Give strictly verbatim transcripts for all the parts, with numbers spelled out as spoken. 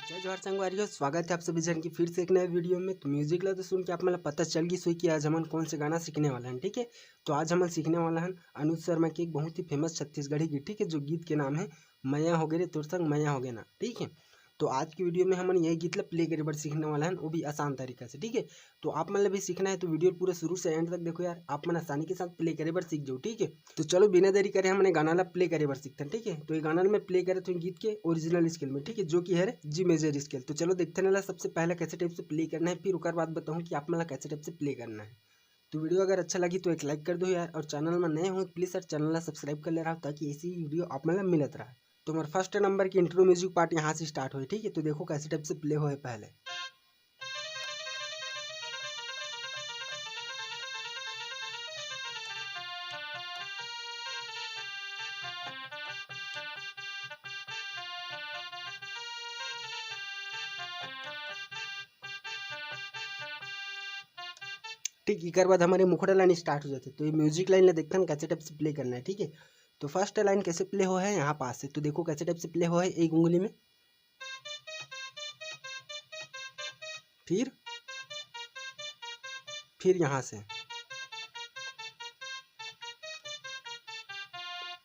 जय जोहार संगवारी हो, स्वागत है आप सभी झन की फिर से एक नए वीडियो में। तो म्यूजिक ला तो सुन के आप मन ला पता चल गिस होही कि आज हमन कौन से गाना सीखने वाला हन, ठीक है। तो आज हमन सीखने वाला हन अनुज शर्मा के एक बहुत ही फेमस छत्तीसगढ़ी गीत, ठीक है, जो गीत के नाम है मया होगे रे तोर संग मया होगे ना, ठीक है। तो आज की वीडियो में हमन ये गीत ला प्ले करे बर सीखने वाला हन, वो भी आसान तरीका से, ठीक है। तो आप मन ला भी सीखना है तो वीडियो पूरा शुरू से एंड तक देखो यार, आप मन आसानी के साथ प्ले करे बर सीख जाओ, ठीक है। तो चलो बिना देरी करे हमन ये गाना ला प्ले करे बर सीखथन, ठीक है। तो ये गाना ला मैं प्ले करत हूँ गीत के ओरिजिनल स्केल में, ठीक है, जो कि है जी मेजर स्केल। तो चलो देखथन एला सबसे पहले कैसे टाइप से प्ले करना है, फिर ओकर बाद बताऊँ कि आप मन ला कैसे टाइप से प्ले करना है। तो वीडियो अगर अच्छा लगी तो एक लाइक कर दो यार, और चैनल में नए हो प्लीज यार चैनल ला सब्सक्राइब कर ले रहा, ताकि ऐसी ही वीडियो आप मन ला मिलत रहे। तो हमारे फर्स्ट नंबर की इंट्रो म्यूजिक पार्ट यहाँ से स्टार्ट होए, ठीक है। तो देखो कैसे टाइप से प्ले होए पहले। ठीक, एकर बाद हमारे मुखड़ा लाइन स्टार्ट हो जाथे। तो ये म्यूजिक लाइन ला देखथन कैसे टाइप से प्ले करना है, ठीक है। तो फर्स्ट लाइन कैसे प्ले हो है यहाँ पास से, तो देखो कैसे टाइप से प्ले हो है एक उंगली में, फिर फिर यहाँ से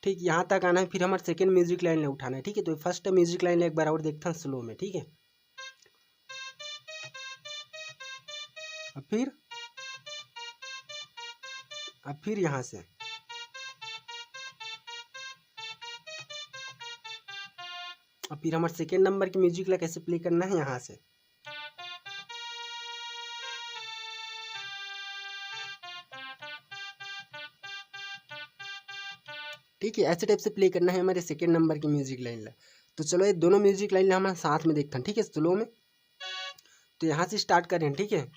ठीक यहाँ तक आना है, फिर हमारे सेकेंड म्यूजिक लाइन ला उठाना है, ठीक है। तो फर्स्ट म्यूजिक लाइन ला एक बार और देखथन स्लो में, ठीक है। अब फिर अब फिर यहाँ से अब फिर हमारे सेकेंड नंबर के म्यूजिक ला कैसे प्ले करना है यहाँ से। ठीक है, ऐसे टाइप से प्ले करना है हमारे सेकेंड नंबर के म्यूजिक लाइन ला। तो चलो ये दोनों म्यूजिक लाइन ला हम साथ में देखथन, ठीक है, स्लो में। तो यहाँ से स्टार्ट करें, ठीक है।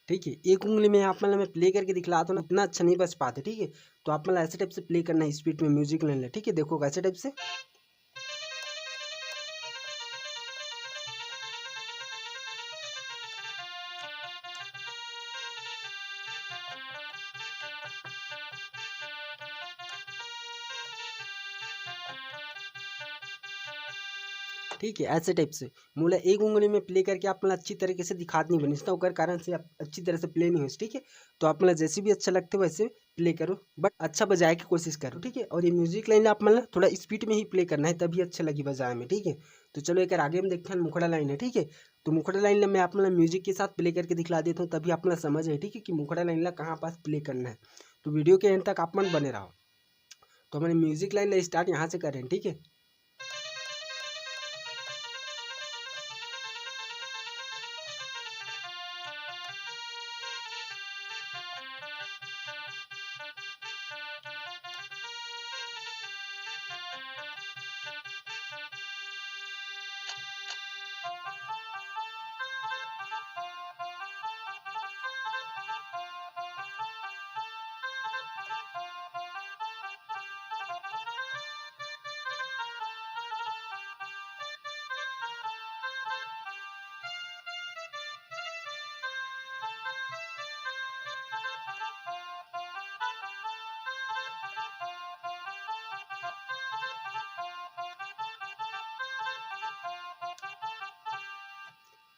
ठीक है, एक उंगली में आप मन ला मैं प्ले करके दिखलात हूँ ना, उतना अच्छा नहीं बज पाते, ठीक है। तो आप मन ला ऐसे टाइप से प्ले करना है स्पीड में म्यूजिक लाइन ला, ठीक है। देखो कैसे टाइप से। ठीक है, ऐसे टाइप से मोला एक उंगली में प्ले करके आप मन ला अच्छी तरीके से दिखात नहीं बनिस, तो ओकर कारण से आप अच्छी तरह से प्ले नहीं होइस, ठीक है। तो आप मन ला जैसे भी अच्छा लगते वैसे प्ले करो, बट अच्छा बजाए के कोशिश करो, ठीक है। और ये म्यूजिक लाइन आप मन ला थोड़ा स्पीड में ही प्ले करना है, तभी अच्छा लगी बजाए में, ठीक है। तो चलो एक आगे में देखते हैं, मुखड़ा लाइन है, ठीक है। तो मुखड़ा लाइन ला मैं आप मन ला म्यूजिक के साथ प्ले करके दिखला देता हूँ, तभी आप मन ला समझ आए, ठीक है, कि मुखड़ा लाइन ला कहाँ पास प्ले करना है। तो वीडियो के एंड तक आप मन बने रहो। तो हमन म्यूजिक लाइन ला स्टार्ट यहाँ से करें, ठीक है।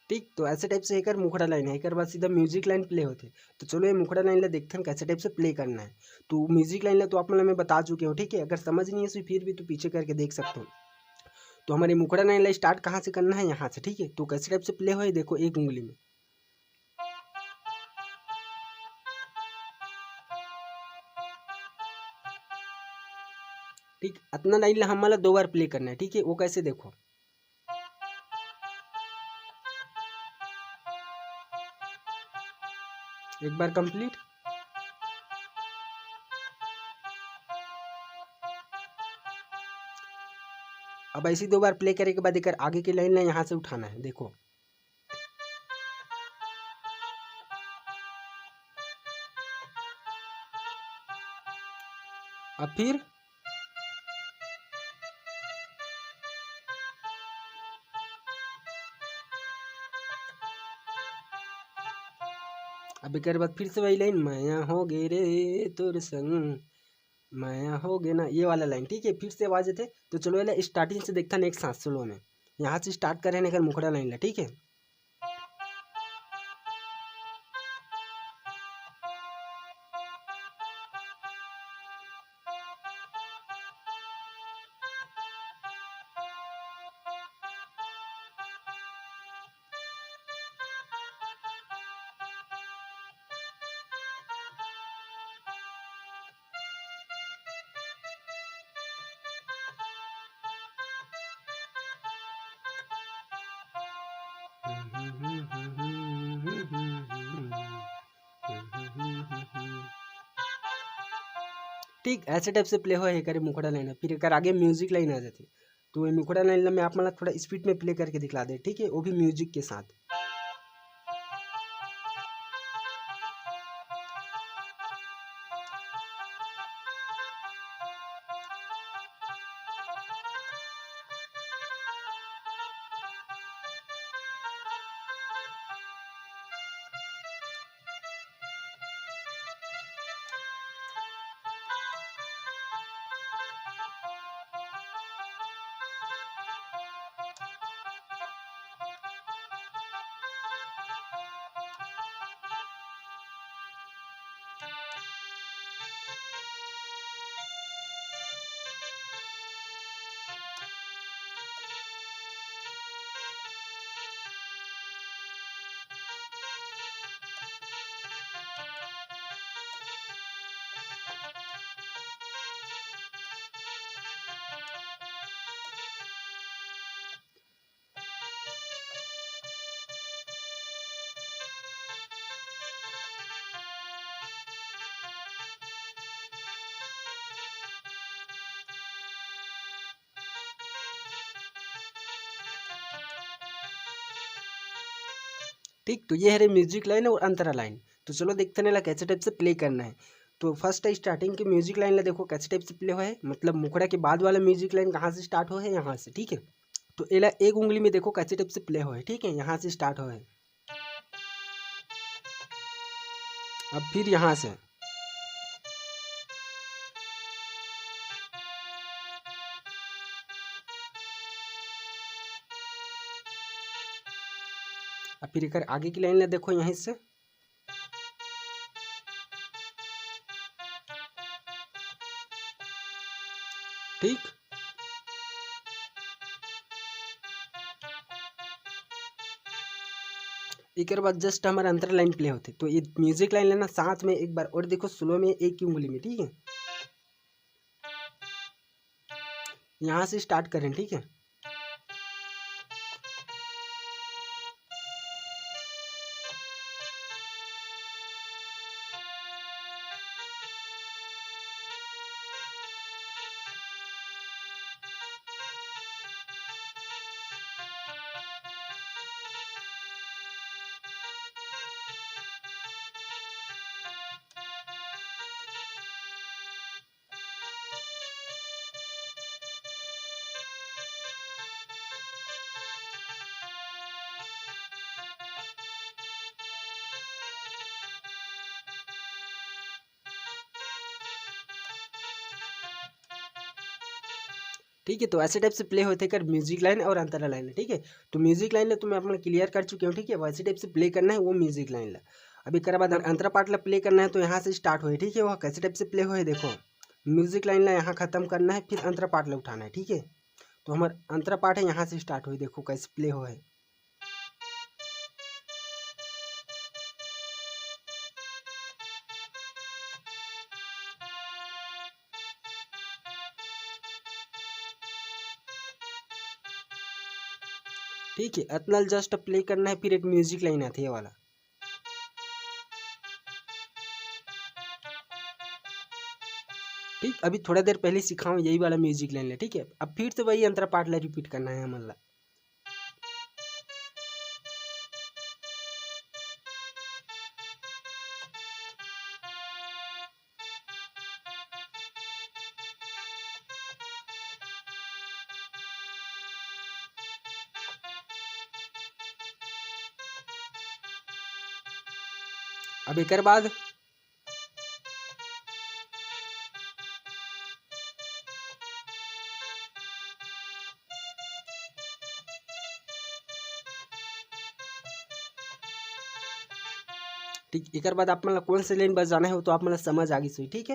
ठीक, तो ऐसे टाइप से एकर मुखड़ा लाइन है, एकर बाद सीधा म्यूजिक लाइन प्ले होथे। तो चलो ये मुखड़ा लाइन ला देखथन कैसे टाइप से प्ले करना है। तो म्यूजिक लाइन ला तो आप मन ला मैं बता चुके हो, ठीक है। अगर समझ नहीं है तो फिर भी तो पीछे करके देख सकते हो। तो हमारे मुखड़ा लाइन ला स्टार्ट कहाँ से करना है, यहाँ से, ठीक है। तो कैसे टाइप से प्ले होए देखो एक उंगली में। ठीक, अतना लाइन ला हमन ला दो बार प्ले करना है, ठीक है। वो कैसे देखो, एक बार कंप्लीट। अब ऐसे दो बार प्ले करे के बाद एकर आगे के लाइन ला यहाँ से उठाना है, देखो। अब फिर अब एक बार फिर से वही लाइन, "माया हो गे रे तोर संग, माया हो गे ना", ये वाला लाइन, ठीक है। फिर से आवाज आते, तो चलो, ये स्टार्टिंग से देखता नेक्स्ट सांस स्लो में। यहाँ से स्टार्ट करें एकर मुखड़ा लाइन ला, ठीक है। ठीक, ऐसे टाइप से प्ले होए हे करे मुखड़ा लाइन, फिर एकर आगे म्यूजिक लाइन आ जाती। तो ये मुखड़ा लाइन ला मैं आप मन ला थोड़ा स्पीड में प्ले करके दिखला दे, ठीक है, वो भी म्यूजिक के साथ। ठीक, तो ये हरे म्यूजिक लाइन और अंतरा लाइन। तो चलो देखते हैं ला कैसे टाइप से प्ले करना है। तो फर्स्ट स्टार्टिंग के म्यूजिक लाइन ला देखो कैसे टाइप से प्ले होए, मतलब मुखड़ा के बाद वाला म्यूजिक लाइन कहाँ से स्टार्ट होए, यहाँ से, ठीक है। तो एला एक उंगली में देखो कैसे टाइप से प्ले होए, ठीक है, यहाँ से स्टार्ट होए। अब फिर यहाँ से, अब फिर एकर आगे की लाइन ला देखो यहीं से, ठीक। एकर बाद जस्ट हमारा अंतरा लाइन प्ले होते, तो ये म्यूजिक लाइन लेना साथ में एक बार और देखो स्लो में एक ही उंगली में, ठीक है। यहाँ से स्टार्ट करें, ठीक है। ठीक है, तो ऐसे टाइप से प्ले होते कर म्यूजिक लाइन और अंतरा लाइन, ठीक है। तो म्यूजिक लाइन ला तो मैं अपना क्लियर कर चुके हूँ, ठीक है। वैसे टाइप से प्ले करना है वो म्यूजिक लाइन ला। अब एक बाद अंतरा पार्ट ला प्ले करना है, तो यहाँ से स्टार्ट होए, ठीक है। वह कैसे टाइप से प्ले होए देखो, म्यूजिक लाइन ला यहाँ खत्म करना है, फिर अंतरा पार्ट ला उठाना है, ठीक है। तो हमारा अंतरा पार्ट है, यहाँ से स्टार्ट होए, देखो कैसे प्ले होए। ठीक है, अतना जस्ट प्ले करना है, फिर एक म्यूजिक लाइन आती है वाला। ठीक, अभी थोड़ा देर पहले सिखाऊँ यही वाला म्यूजिक लाइन ले, ठीक है। अब फिर से वही अंतरा पार्ट ला रिपीट करना है हमन ला। अब एकर बाद ठीक, एकर बाद आप मन ला कौन से लाइन बस जाना है, वो तो आप मन ला समझ आ गई होही, ठीक है।